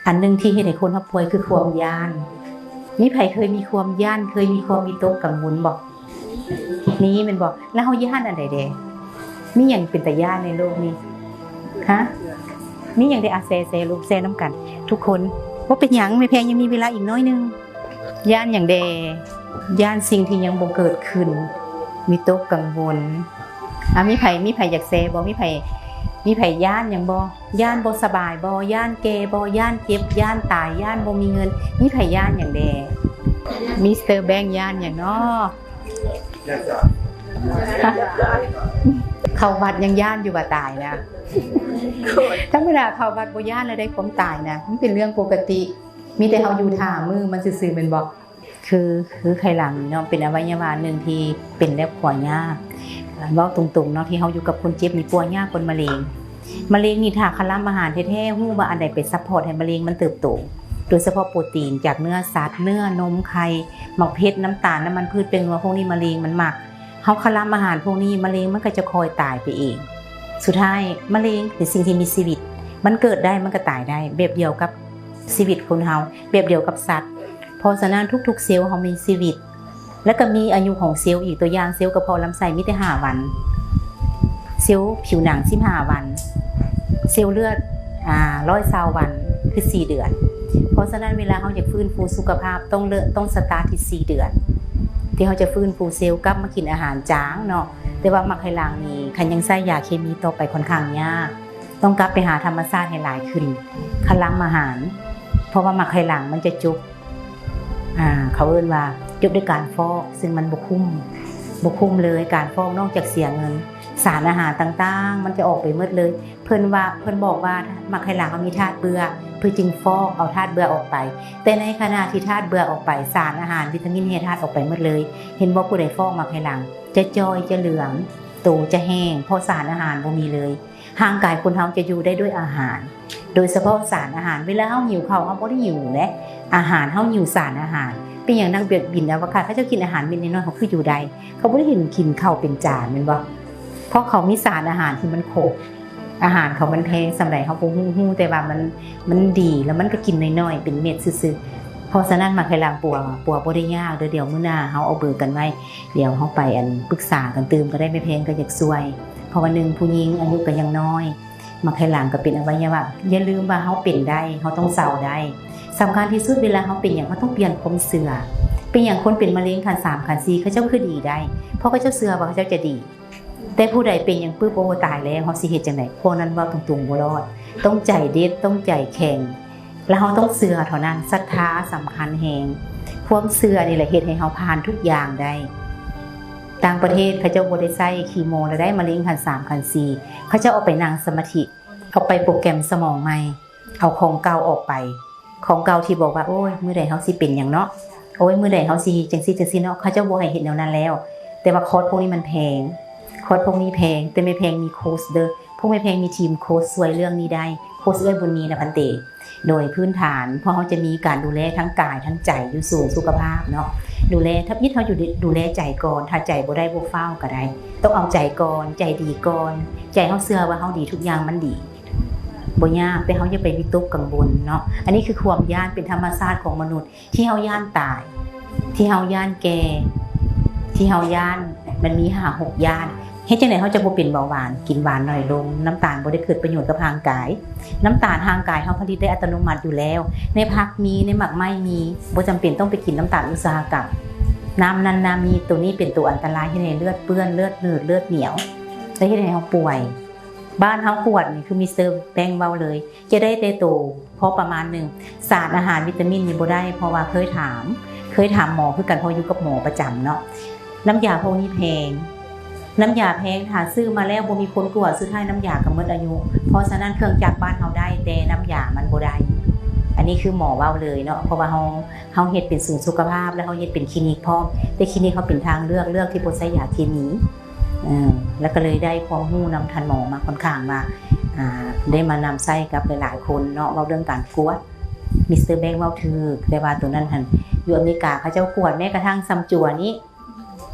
ອັນໜຶ່ງທີ່ເຮັດໃຫ້ຄົນເຮົາປ່ວຍຄືຄວາມຢ້ານ. ມີໃຜເຄີຍມີຄວາມຢ້ານ, ເຄີຍມີຄວາມວິຕົກກັງວົນບໍ່? ມີແມ່ນບໍ່? ແລ້ວເຮົາຢ້ານອັນໃດແດ່? ມີຫຍັງເປັນຕາຢ້ານໃນໂລກນີ້? ຮະ? ມີຫຍັງແດ່? ອາ ແຊ ແຊລູກ ແຊນຳກັນທຸກຄົນ. ບໍ່ເປັນຫຍັງ, ແມ່ແພງຍັງມີເວລາອີກໜ້ອຍໜຶ່ງ. ຢ້ານຫຍັງແດ່? ຢ້ານສິ່ງທີ່ຍັງບໍ່ເກີດຂຶ້ນ, ວິຕົກກັງວົນ. ອາ ມີໃຜ, ມີໃຜຢາກແຊບໍ່? ມີໃຜ, ມີໃຜຢ້ານຫຍັງບໍ່? ຢ້ານບໍ່ສະບາຍບໍ່? ຢ້ານແກ່ບໍ່? ຢ້ານເຈັບ? ຢ້ານຕາຍ? ຢ້ານບໍ່ມີເງິນ? ມີໃຜຢ້ານຫຍັງແດ່? ມິສເຕີແບງຢ້ານຫຍັງເນາະ? ເຂົ້າວັດຍັງຢ້ານຢູ່ວ່າຕາຍນະ. ທຳມະດາເຂົ້າວັດບໍ່ຢ້ານແລ້ວໄດ້ຄວາມຕາຍນະ, ມັນເປັນເລື່ອງປົກກະຕິ. ມີແຕ່ເຮົາຢູ່ຖ້າມື້ມັນຊື່ໆ ແມ່ນບໍ່? ຄື ຄືໄຄຫຼັງນີ້ເນາະ ເປັນອະໄວຍະວະໜຶ່ງທີ່ເປັນແລ້ວປົວຍາກ. ເວົ້າຕົງໆເນາະ ທີ່ເຮົາຢູ່ກັບຄົນເຈັບນີ້ປົວຍາກກວ່າມະເຮັງ. ມະເຮັງນີ້ຖ້າຄະລຳອາຫານແທ້ໆ ຮູ້ວ່າອັນໃດໄປຊັບພອດໃຫ້ມະເຮັງມັນເຕີບໂຕ, ໂດຍສະເພາະໂປຣຕີນຈາກເນື້ອສັດ, ເນື້ອ, ນົມ, ໄຂ່, ໝາກເຜັດ, ນ້ຳຕານ, ນ້ຳມັນພືດ, ແປ້ງນົວ ພວກນີ້ມະເຮັງມັນມັກ. ເຮົາຄະລຳອາຫານພວກນີ້ ມະເຮັງມັນກໍຈະຄ່ອຍຕາຍໄປເອງ. ສຸດທ້າຍມະເຮັງເປັນສິ່ງທີ່ມີຊີວິດ, ມັນເກີດໄດ້ ມັນກໍຕາຍໄດ້ ແບບດຽວກັບຊີວິດຄົນເຮົາ, ແບບດຽວກັບສັດ. ເພາະສະນັ້ນທຸກໆເຊວເຮົາມີຊີວິດ ແລ້ວກໍມີອາຍຸຂອງເຊວອີກ. ຕົວຢ່າງເຊວກະເພາະລຳໄສ້ມີແຕ່ຫ້າວັນ, ເຊວຜິວໜັງສິບຫ້າວັນ, ເຊວເລືອດ ອາ ຮ້ອຍຊາວວັນ ຄືສີ່ເດືອນ. ເພາະສະນັ້ນເວລາເຮົາຢາກຟື້ນຟູສຸຂະພາບ ຕ້ອງເລີ່ມ ຕ້ອງສະຕາດທີ່ສີ່ເດືອນ ທີ່ເຮົາຈະຟື້ນຟູເຊວກັບມາກິນອາຫານຈາງເນາະ. ແຕ່ວ່າໝາກໄຄຫຼັງນີ້ ຄັນຍັງໃຊ້ຢາເຄມີຕໍ່ໄປຂ້ອນຂ້າງຍາກ, ຕ້ອງກັບໄປຫາທຳມະຊາດໃຫ້ຫຼາຍຂຶ້ນ, ຄະລຳອາຫານ. ເພາະວ່າໝາກໄຄຫຼັງມັນຈະຈົບ ອ່າ ເຂົາເອີ້ນວ່າຈົບດ້ວຍການຟອກ, ຊຶ່ງມັນບໍ່ຄຸ້ມ, ບໍ່ຄຸ້ມເລີຍການຟອກ, ນອກຈາກເສຍເງິນ, ສານອາຫານຕ່າງໆມັນຈະອອກໄປໝົດເລີຍ. ເພິ່ນວ່າ ເພິ່ນບອກວ່າໝາກໄຄຫຼັງເຮົາມີທາດເບື່ອ, ເພິ່ນຈຶ່ງຟອກເອົາທາດເບື່ອອອກໄປ. ແຕ່ໃນຂະນະທີ່ທາດເບື່ອອອກໄປ, ສານອາຫານ, ວິຕາມິນ, ແຮ່ທາດອອກໄປໝົດເລີຍ. ເຫັນບໍ່? ຜູ້ໃດຟອກໝາກໄຄຫຼັງ ຈະຈ່ອຍ, ຈະເຫຼືອງ, ໂຕຈະແຫ້ງ, ເພາະສານອາຫານບໍ່ມີເລີຍ. ຮ່າງກາຍຄົນເຮົາຈະຢູ່ໄດ້ດ້ວຍອາຫານ, ໂດຍສະເພາະສານອາຫານ. ເວລາເຮົາຫິວເຂົ້າ, ເຮົາບໍ່ໄດ້ຫິວແຫຼະ, ອາຫານ, ເຮົາຫິວສານອາຫານ. ເປັນຫຍັງນັກບິນອາວະກາດເຂົາເຈົ້າກິນອາຫານເມັດນ້ອຍໆ ເຂົາຄືຢູ່ໄດ້? ເຂົາບໍ່ໄດ້ເຫັນກິນເຂົ້າເປັນຈານແມ່ນບໍ່? ເພາະເຂົາມີສານອາຫານທີ່ມັນຄົບ. ອາຫານເຂົາມັນແພງສ່ຳໃດເຮົາບໍ່ຮູ້, ຮູ້ແຕ່ວ່າມັນ, ມັນດີ ແລ້ວມັນກໍກິນນ້ອຍໆ ເປັນເມັດຊື່ໆ. ເພາະສະນັ້ນ ໝາກໄຄຫຼັງປົວ, ປົວບໍ່ໄດ້ຍາກເດີ້. ດຽວມື້ໜ້າເຮົາເອົາເບີກັນໄວ້, ດຽວເຮົາໄປ ອັນ ປຶກສາກັນຕື່ມກໍໄດ້, ແມ່ແພງກໍຢາກຊ່ວຍ. ເພາະວ່າໜຶ່ງ ຜູ້ຍິງອາຍຸກໍຍັງນ້ອຍ, ໝາກໄຄຫຼັງກໍເປັນອະໄວຍະວະ. ຢ່າລືມວ່າເຮົາເປັນໄດ້, ເຮົາຕ້ອງເຊົາໄດ້. ສຳຄັນທີ່ສຸດ ເວລາເຮົາເປັນຫຍັງ ເຮົາຕ້ອງປ່ຽນຄວາມເຊື່ອ. ເປັນຫຍັງຄົນເປັນມະເຮັງຂັ້ນສາມ ຂັ້ນສີ່ ເຂົາເຈົ້າຄືດີໄດ້? ເພາະເຂົາເຈົ້າເຊື່ອວ່າເຂົາເຈົ້າຈະດີ. ແຕ່ຜູ້ໃດເປັນຫຍັງປຶບ ໂອ້ ຕາຍແລ້ວ ເຮົາຊິເຮັດຈັ່ງໃດ? ພວກນັ້ນເວົ້າຕົງໆບໍ່ລອດ. ຕ້ອງໃຈເດັດ, ຕ້ອງໃຈແຂງ. ແລະເຮົາຕ້ອງເຊື່ອເທົ່ານັ້ນ, ສັດທາສຳຄັນແຮງ. ຄວາມເຊື່ອນີ້ແຫຼະເຮັດໃຫ້ເຮົາຜ່ານທຸກຢ່າງໄດ້. ຕ່າງປະເທດເຂົາເຈົ້າບໍ່ໄດ້ໃຊ້ຄີໂມແລ້ວໄດ໋, ມະເຮັງຂັ້ນສາມ ຂັ້ນສີ່ ເຂົາເຈົ້າເອົາໄປນັ່ງສະມາທິ, ເອົາໄປໂປຣແກຣມສະໝອງໃໝ່, ເອົາຂອງເກົ່າອອກໄປ, ຂອງເກົ່າທີ່ບອກວ່າ ໂອ້ຍ ມື້ໃດເຮົາຊິເປັນຫຍັງເນາະ, ໂອ້ຍ ມື້ໃດເຮົາຊິຈັ່ງຊີ້ຈັ່ງຊີ້ເນາະ, ເຂົາເຈົ້າບໍ່ໃຫ້ເຮັດແນວນັ້ນແລ້ວ. ແຕ່ວ່າຄອສພວກນີ້ມັນແພງ, ຄອສພວກນີ້ແພງ, ແຕ່ແມ່ແພງມີໂຄຊເດີ້, ພວກແມ່ແພງມີທີມໂຄຊຊ່ວຍເລື່ອງນີ້ໄດ້, ໂຄຊເອື້ອຍບຸນມີນະພັນເຕ. ໂດຍພື້ນຖານ ເພາະເຮົາຈະມີການດູແລທັງກາຍທັງໃຈຢູ່ສູນສຸຂະພາບເນາະ, ດູແລ ທຳອິດເຮົາຢູ່ ດູແລໃຈກ່ອນ, ຖ້າໃຈບໍ່ໄດ້ບໍ່ຟ້າວກໍໄດ້, ຕ້ອງເອົາໃຈກ່ອນ, ໃຈດີກ່ອນ, ໃຈເຮົາເຊື່ອວ່າເຮົາດີ ທຸກຢ່າງມັນດີ, ບໍ່ຍາກ, ແຕ່ເຮົາຢ່າໄປວິຕົກກັງວົນເນາະ. ອັນນີ້ຄືຄວາມຢ້ານ ເປັນທຳມະຊາດຂອງມະນຸດ ທີ່ເຮົາຢ້ານຕາຍ, ທີ່ເຮົາຢ້ານແກ່, ທີ່ເຮົາຢ້ານ, ມັນມີຫ້າຫົກຢ້ານ. ເຮັດຈັ່ງໃດເຮົາຈະບໍ່ເປັນເບົາຫວານ, ກິນຫວານໜ້ອຍລົງ, ນ້ຳຕານບໍ່ໄດ້ເກີດປະໂຫຍດກັບຮ່າງກາຍ. ນ້ຳຕານຮ່າງກາຍເຮົາຜະລິດໄດ້ອັດຕະໂນມັດຢູ່ແລ້ວ, ໃນຜັກມີ, ໃນໝາກໄມ້ມີ, ບໍ່ຈຳເປັນຕ້ອງໄປກິນນ້ຳຕານອຸດສາຫະກຳ. ນ້ຳນັ້ນນ້ຳນີ້, ໂຕນີ້ເປັນໂຕອັນຕະລາຍ, ເຮັດໃຫ້ເລືອດເປື້ອນ, ເລືອດໜືດ, ເລືອດໜຽວ, ແລະ ເຮັດໃຫ້ເຮົາປ່ວຍ. ບ້ານເຮົາກວດນີ້ ຄືມິສເຕີແບງເວົ້າເລີຍ, ຈະໄດ້ແຕ່ໂຕພໍປະມານໜຶ່ງ. ສານອາຫານ, ວິຕາມິນນີ້ບໍ່ໄດ້, ເພາະວ່າເຄີຍຖາມ, ເຄີຍຖາມໝໍຄືກັນ, ເພາະຢູ່ກັບໝໍປະຈຳເນາະ. ນ້ຳຢາພວກນີ້ແພງ, ນ້ຳຢາແພງ, ຖ້າຊື້ມາແລ້ວບໍ່ມີຄົນກວດ, ສຸດທ້າຍນ້ຳຢາກໍໝົດອາຍຸ. ເພາະສະນັ້ນເຄື່ອງຈັກບ້ານເຮົາໄດ້, ແຕ່ນ້ຳຢາມັນບໍ່ໄດ້. ອັນນີ້ຄືໝໍເວົ້າເລີຍເນາະ, ເພາະວ່າເຮົາ, ເຮົາເຮັດເປັນສູນສຸຂະພາບ ແລະ ເຮົາເຮັດເປັນຄລີນິກພ້ອມ, ແຕ່ຄລີນິກເຮົາເປັນທາງເລືອກ, ເລືອກທີ່ບໍ່ໃຊ້ຢາເຄມີ. ເອີ ແລ້ວກໍເລີຍໄດ້ຄວາມຮູ້ນຳທ່ານໝໍມາຄ່ອນຂ້າງວ່າ ອ່າ ໄດ້ມານຳໃຊ້ກັບຫຼາຍໆຄົນເນາະ. ເວົ້າເລື່ອງການກວດ ມິສເຕີແບງເວົ້າຖືກ, ແຕ່ວ່າໂຕນັ້ນຫັ້ນ ຢູ່ອາເມລິກາເຂົາເຈົ້າກວດແມ້ກະທັ່ງຊຳຈົວນີ້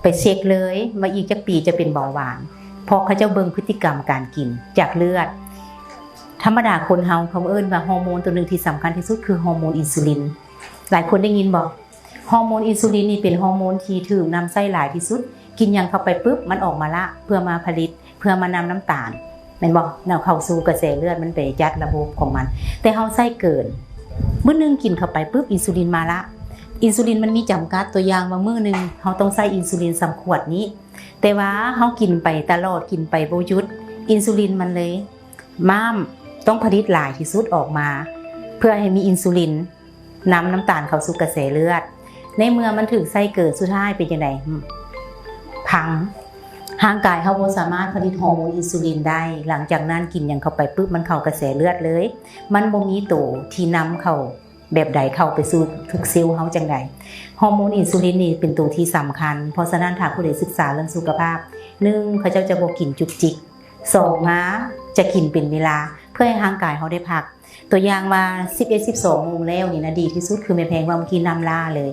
ໄປເຊັກເລີຍວ່າອີກຈັກປີຈະເປັນເບົາຫວານ, ເພາະເຂົາເຈົ້າເບິ່ງພຶດຕິກຳການກິນຈາກເລືອດ. ທຳມະດາຄົນເຮົາ ເຂົາເອີ້ນວ່າຮໍໂມນຕົວໜຶ່ງທີ່ສຳຄັນທີ່ສຸດຄືຮໍໂມນອິນຊູລິນ. ຫຼາຍຄົນໄດ້ຍິນບໍ່? ຮໍໂມນອິນຊູລິນນີ້ເປັນຮໍໂມນທີ່ຖືກນຳໃຊ້ຫຼາຍທີ່ສຸດ. ກິນຫຍັງເຂົ້າໄປປຶບ ມັນອອກມາລະ ເພື່ອມາຜະລິດ ເພື່ອມານຳນ້ຳຕານ ແມ່ນບໍ່? ນຳເຂົ້າສູ່ກະແສເລືອດ ມັນໄປຈັດລະບົບຂອງມັນ. ແຕ່ເຮົາໃຊ້ເກີນ ມື້ໜຶ່ງກິນເຂົ້າໄປປຶບ ອິນຊູລິນມາລະ. ອິນຊູລິນມັນມີຈຳກັດ, ຕົວຢ່າງວ່າມື້ໜຶ່ງເຮົາຕ້ອງໃຊ້ອິນຊູລິນສ່ຳຂວດນີ້ ແຕ່ວ່າເຮົາກິນໄປຕະຫຼອດ ກິນໄປບໍ່ຢຸດ ອິນຊູລິນມັນເລີຍມ້າມ ຕ້ອງຜະລິດຫຼາຍທີ່ສຸດອອກມາ ເພື່ອໃຫ້ມີອິນຊູລິນນຳນ້ຳຕານເຂົ້າສູ່ກະແສເລືອດ. ໃນເມື່ອມັນຖືກໃຊ້ເກີນ ສຸດທ້າຍເປັນຈັ່ງໃດ? ພັງ. ຮ່າງກາຍເຮົາບໍ່ສາມາດຜະລິດຮໍໂມນອິນຊູລິນໄດ້. ຫຼັງຈາກນັ້ນກິນຫຍັງເຂົ້າໄປປຶບ ມັນເຂົ້າກະແສເລືອດເລີຍ. ມັນບໍ່ມີໂຕທີ່ນຳເຂົ້າ ແບບໃດເຂົ້າໄປສູ່ທຸກເຊວເຮົາຈັ່ງໃດ. ຮໍໂມນອິນຊູລິນນີ້ເປັນໂຕທີ່ສຳຄັນ, ເພາະສະນັ້ນຖ້າຜູ້ໃດສຶກສາເລື່ອງສຸຂະພາບ, ໜຶ່ງ ເຂົາເຈົ້າຈະບໍ່ກິນຈຸກຈິກ, ສອງ ມາຈະກິນເປັນເວລາ ເພື່ອໃຫ້ຮ່າງກາຍເຮົາໄດ້ພັກ. ຕົວຢ່າງວ່າ ສິບເອັດ ສິບສອງ ໂມງແລ້ວນີ້ນະ ດີທີ່ສຸດ ຄືແມ່ແພງເວົ້າເມື່ອກີ້ ນ້ຳລ້າເລີຍ,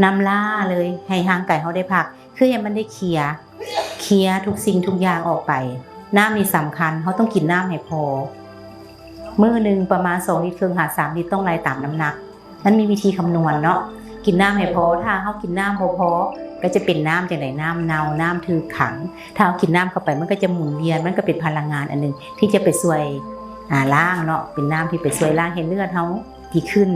ນ້ຳລ້າເລີຍ ໃຫ້ຮ່າງກາຍເຮົາໄດ້ພັກ. ຄືໃຫ້ມັນໄດ້ເຄຍ ເຄຍທຸກສິ່ງທຸກຢ່າງອອກໄປ. ນ້ຳນີ້ສຳຄັນ, ເຮົາຕ້ອງກິນນ້ຳໃຫ້ພໍ. ມື້ໜຶ່ງປະມານສອງລິດເຄິ່ງຫາສາມລິດ ຕ້ອງໄລ່ຕາມນ້ຳໜັກ. ມັນມີວິທີຄຳນວນເນາະ, ກິນນ້ຳໃຫ້ພໍ. ຖ້າເຮົາກິນນ້ຳບໍ່ພໍ ກໍຈະເປັນນ້ຳຈັ່ງໃດ? ນ້ຳເນົ່າ, ນ້ຳຖືກຂັງ. ຖ້າເຮົາກິນນ້ຳເຂົ້າໄປ ມັນກໍຈະໝູນວຽນ, ມັນກໍເປັນພະລັງງານອັນໜຶ່ງທີ່ຈະໄປຊ່ວຍ ອາ ລ້າງເນາະ, ເປັນນ້ຳທີ່ໄປຊ່ວຍລ້າງໃຫ້ເລືອດເຮົາດີຂຶ້ນ.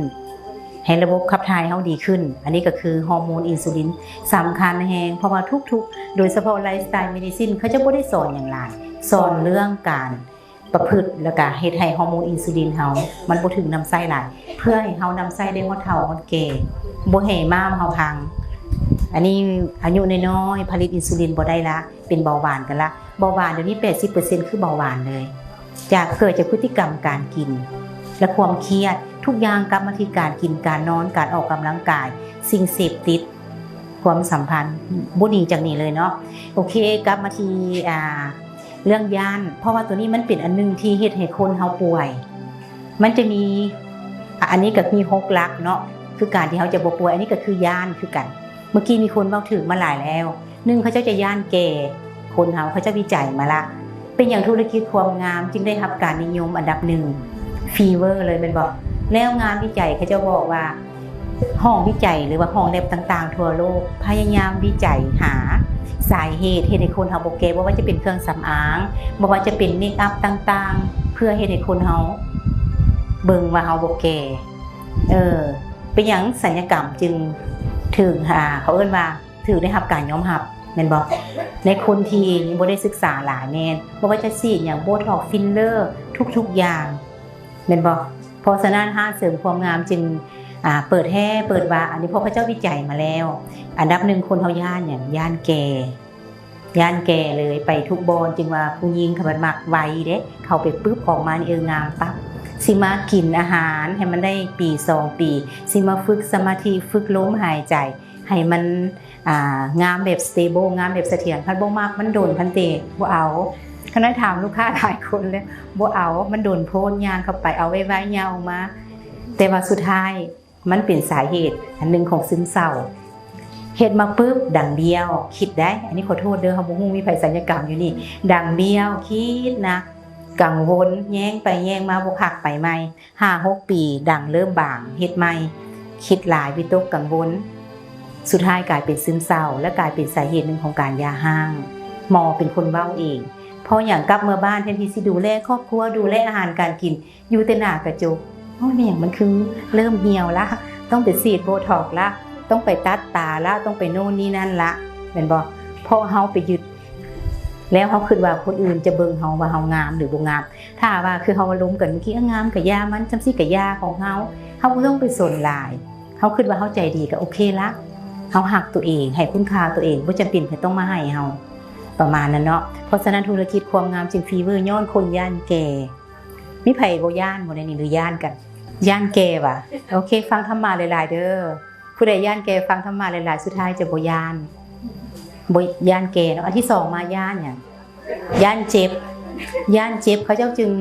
ໃຫ້ລະບົບຂັບຖ່າຍເຮົາດີຂຶ້ນ. ອັນນີ້ກໍຄືຮໍໂມນອິນຊູລິນສຳຄັນແຮງ, ເພາະວ່າທຸກໆ ໂດຍສະເພາະ lifestyle medicine ເຂົາຈະບໍ່ໄດ້ສອນຫຍັງຫຼາຍ, ສອນເລື່ອງການປະພຶດ ແລ້ວກະເຮັດໃຫ້ຮໍໂມນອິນຊູລິນເຮົາມັນບໍ່ຖືກນຳໃຊ້ຫຼາຍ, ເພື່ອໃຫ້ເຮົານຳໃຊ້ໄດ້ຮອດເຖົ້າຮອດແກ່, ບໍ່ໃຫ້ມ້າມເຮົາພັງ. ອັນນີ້ອາຍຸນ້ອຍໆ ຜະລິດອິນຊູລິນບໍ່ໄດ້ລະ, ເປັນເບົາຫວານກັນລະ. ເບົາຫວານດຽວນີ້ ແປດສິບເປີເຊັນ ຄືເບົາຫວານເລີຍ. ຈາກ ເກີດຈາກພຶດຕິກຳການກິນ ແລະ ຄວາມຄຽດ, ທຸກຢ່າງກັບມາທີ່ການກິນ, ການນອນ, ການອອກກຳລັງກາຍ, ສິ່ງເສບຕິດ, ຄວາມສຳພັນ ບໍ່ໜີຈາກນີ້ເລີຍເນາະ. ໂອເຄ, ກັບມາທີ່ ອ່າ ເລື່ອງຢ້ານ, ເພາະວ່າຕົວນີ້ມັນເປັນອັນໜຶ່ງທີ່ເຮັດໃຫ້ຄົນເຮົາປ່ວຍ. ມັນຈະມີ ອາ ອັນນີ້ກໍມີຫົກຫຼັກເນາະ, ຄືການທີ່ເຮົາຈະບໍ່ປ່ວຍ. ອັນນີ້ກໍຄືຢ້ານຄືກັນ. ເມື່ອກີ້ມີຄົນເວົ້າຖືກມາຫຼາຍແລ້ວ. ໜຶ່ງ ເຂົາເຈົ້າຈະຢ້ານແກ່, ຄົນເຮົາເຂົາເຈົ້າວິໄຈມາລະ. ເປັນຫຍັງທຸລະກິດຄວາມງາມຈຶ່ງໄດ້ຮັບການນິຍົມອັນດັບໜຶ່ງ ຟີເວີເລີຍແມ່ນບໍ່? ແລ້ວງານວິໄຈເຂົາເຈົ້າບອກວ່າ ຫ້ອງວິໄຈ ຫຼືວ່າຫ້ອງແລັບຕ່າງໆທົ່ວໂລກ ພະຍາຍາມວິໄຈຫາສາເຫດເຮັດໃຫ້ຄົນເຮົາບໍ່ແກ່, ບໍ່ວ່າຈະເປັນເຄື່ອງສຳອາງ, ບໍ່ວ່າຈະເປັນເມກອັບຕ່າງໆ ເພື່ອເຮັດໃຫ້ຄົນເຮົາເບິ່ງວ່າເຮົາບໍ່ແກ່. ເອີ ເປັນຫຍັງສັນຍະກຳຈຶ່ງຖືກ ອ່າ ເຂົາເອີ້ນວ່າ ຖືກໄດ້ຮັບການຍອມຮັບແມ່ນບໍ່? ໃນຄົນທີ່ຍັງບໍ່ໄດ້ສຶກສາຫຼາຍແມ່ນ ບໍ່ວ່າຈະສີດຫຍັງ ໂບທັອກ ຟິນເລີ ທຸກໆຢ່າງແມ່ນບໍ່? ເພາະສະນັ້ນຮ້ານເສີມຄວາມງາມຈຶ່ງ ອ່າ ເປີດແຮ່ເປີດວ່າ ອັນນີ້ເພາະເຂົາເຈົ້າວິໄຈມາແລ້ວ. ອັນດັບໜຶ່ງ ຄົນເຮົາຢ້ານຫຍັງ? ຢ້ານແກ່, ຢ້ານແກ່ເລີຍ. ໄປທຸກບ່ອນ ຈຶ່ງວ່າຜູ້ຍິງເຂົາມັກໄວເດ້, ເຂົ້າໄປປຶບອອກມານີ້ ເອີ ງາມປັບ. ຊິມາກິນອາຫານໃຫ້ມັນໄດ້ປີສອງປີ, ຊິມາຝຶກສະມາທິ ຝຶກລົມຫາຍໃຈ ໃຫ້ມັນ ອ່າ ງາມແບບ stable ງາມແບບສະຖຽນ, ພັດບໍ່ມັກ ມັນດົນ ພັນເຕ ບໍ່ເອົາ. ຄັນໄດ້ຖາມລູກຄ້າຫຼາຍຄົນແລ້ວ ບໍ່ເອົາ, ມັນດົນໂພດ, ຍ່າງເຂົ້າໄປ ເອົາໄວໆ ຍ່າງອອກມາ. ແຕ່ວ່າສຸດທ້າຍມັນເປັນສາເຫດອັນໜຶ່ງຂອງຊຶມເສົ້າ. ເຮັດມາປຶບ ດັງບ້ຽວ, ຄິດໄດ້ ອັນນີ້ຂໍໂທດເດີ ເຮົາບໍ່ຮູ້ມີໃຜສັນຍະກຳຢູ່ນີ້, ດັງບ້ຽວ, ຄິດໜັກ, ກັງວົນ, ແຍງໄປແຍງມາ ບໍ່ຄັກ, ໄປໃໝ່. ຫ້າຫົກປີ ດັງເລີ່ມບາງ, ເຮັດໃໝ່, ຄິດຫຼາຍ, ວິຕົກກັງວົນ, ສຸດທ້າຍກາຍເປັນຊຶມເສົ້າ ແລະ ກາຍເປັນສາເຫດໜຶ່ງຂອງການຢ່າຮ້າງ. ໝໍເປັນຄົນເວົ້າເອງ. ເພາະຫຍັງ? ກັບເມືອບ້ານ ແທນທີ່ຊິດູແລຄອບຄົວ, ດູແລອາຫານການກິນ, ຢູ່ແຕ່ໜ້າກະຈົກ. ໂອ້ຍ ແມ່ນຫຍັງ? ມັນຄືເລີ່ມຫ່ຽວລະ, ຕ້ອງໄປສີດໂບທັອກລະ, ຕ້ອງໄປຕັດຕາລະ, ຕ້ອງໄປໂນ່ນນີ້ນັ້ນລະ, ແມ່ນບໍ່? ເພາະເຮົາໄປຍຶດ ແລ້ວເຮົາຄິດວ່າຄົນອື່ນຈະເບິ່ງເຮົາວ່າເຮົາງາມ ຫຼື ບໍ່ງາມ. ຖ້າວ່າຄືເຮົາອາລົມກັນເມື່ອກີ້ ເອີ ງາມກະຢ່າມັນ, ຈັ່ງຊີ້ກະຢ່າຂອງເຮົາ, ເຮົາບໍ່ຕ້ອງໄປສົນຫຼາຍ. ເຮົາຄິດວ່າເຮົາໃຈດີກະໂອເຄລະ, ເຮົາຮັກຕົວເອງ, ໃຫ້ຄຸນຄ່າຕົວເອງ, ບໍ່ຈຳເປັນໃຜຕ້ອງມາໃຫ້ເຮົາ, ປະມານນັ້ນເນາະ. ເພາະສະນັ້ນທຸລະກິດຄວາມງາມຈຶ່ງຟີເວີຍ້ອນຄົນຢ້ານແກ່. ມີໃຜບໍ່ຢ້ານບໍ່ໃນນີ້ ຫຼື ຢ້ານກັນ? ຢ້ານແກ່ຫວາ? ໂອເຄ, ຟັງທຳມະຫຼາຍໆເດີ. ຜູ້ໃດຢ້ານແກ່ ຟັງທຳມະຫຼາຍໆ ສຸດທ້າຍຈະບໍ່ຢ້ານ, ບໍ່ຢ້ານແກ່ເນາະ. ອັນທີສອງມາ ຢ້ານຫຍັງ? ຢ້ານເຈັບ. ຢ້ານເຈັບ ເຂົາເຈົ້າຈຶ່ງ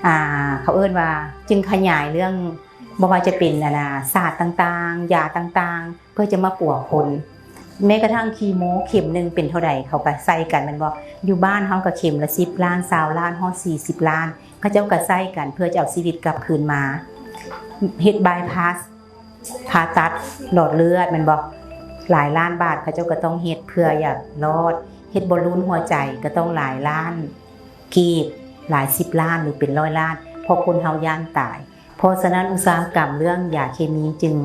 ອ່າ ເຂົາເອີ້ນວ່າ ຈຶ່ງຂະຫຍາຍເລື່ອງ ບໍ່ວ່າຈະເປັນ ອັນນ່າ ສາດຕ່າງໆ ຢາຕ່າງໆ ເພື່ອຈະມາປົວຄົນ. ແມ້ກະທັ່ງຄີໂມ ເຂັມໜຶ່ງເປັນເທົ່າໃດ ເຂົາກະໃສ່ກັນແມ່ນບໍ່? ຢູ່ບ້ານເຮົາກະເຂັມລະສິບລ້ານ ຊາວລ້ານ ຮອດສີ່ສິບລ້ານ. ເຂົາເຈົ້າກໍໃຊ້ກັນເພື່ອຈະເອົາຊີວິດກັບຄືນມາ ເຮັດບາຍພາສ ຜ່າຕັດຫຼອດເລືອດແມ່ນບໍ່ ຫຼາຍລ້ານບາດ ເຂົາເຈົ້າກໍຕ້ອງເຮັດເພື່ອຢາກລອດ ເຮັດບອນລູນຫົວໃຈກໍຕ້ອງຫຼາຍລ້ານກີບ ຫຼາຍສິບລ້ານ ຫຼືເປັນຮ້ອຍລ້ານ ເພາະຄົນເຮົາຢ້ານຕາຍ. ເພາະສະນັ້ນອຸດສາຫະກຳເລື່ອງຢາເຄມີຈຶ່ງ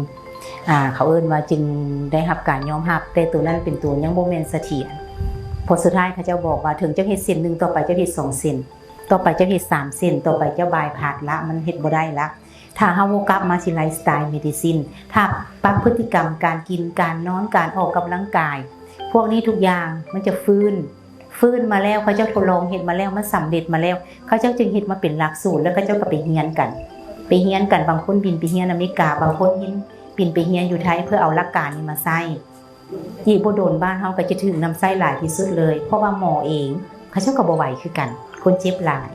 ອ່າ ເຂົາເອີ້ນວ່າຈຶ່ງໄດ້ຮັບການຍອມຮັບ ແຕ່ໂຕນັ້ນເປັນໂຕຍັງບໍ່ແມ່ນສະຖຽນ ເພາະສຸດທ້າຍເຂົາເຈົ້າບອກວ່າ ເຖິງເຈົ້າເຮັດເສັ້ນໜຶ່ງ ຕໍ່ໄປເຈົ້າເຮັດສອງເສັ້ນ ຕໍ່ໄປເຈົ້າເຮັດສາມເສັ້ນ ຕໍ່ໄປເຈົ້າບາຍພາສລະ ມັນເຮັດບໍ່ໄດ້ລະ. ຖ້າເຮົາບໍ່ກັບມາທີ່ໄລຟ໌ສະໄຕລ໌ເມດິຊິນ ຖ້າປັບພຶດຕິກຳການກິນ ການນອນ ການອອກກຳລັງກາຍ ພວກນີ້ທຸກຢ່າງມັນຈະຟື້ນ ຟື້ນມາແລ້ວ ເຂົາເຈົ້າທົດລອງເຮັດມາແລ້ວ ມັນສຳເລັດມາແລ້ວ ເຂົາເຈົ້າຈຶ່ງເຮັດມາເປັນຫຼັກສູດ ແລ້ວເຂົາເຈົ້າກໍໄປຮຽນກັນ ໄປຮຽນກັນ ບາງຄົນບິນໄປຮຽນອາເມລິກາ ບາງຄົນຮຽນ ບິນໄປຮຽນຢູ່ໄທ ເພື່ອເອົາຫຼັກການນີ້ມາໃຊ້. ອີກບໍ່ດົນບ້ານເຮົາກໍຈະຖືກນຳໃຊ້ຫຼາຍທີ່ສຸດເລີຍ ເພາະວ່າໝໍເອງເຂົາເຈົ້າກໍບໍ່ໄຫວຄືກັນ ຄົນເຈັບຫຼາຍ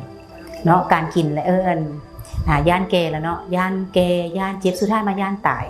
ເນາະ ການກິນແລະ ເອີ້ນ ອ່າ ຢ້ານແກ່ລະເນາະ ຢ້ານແກ່ ຢ້ານເຈັບ ສຸດທ້າຍມາຢ້ານຕາຍ.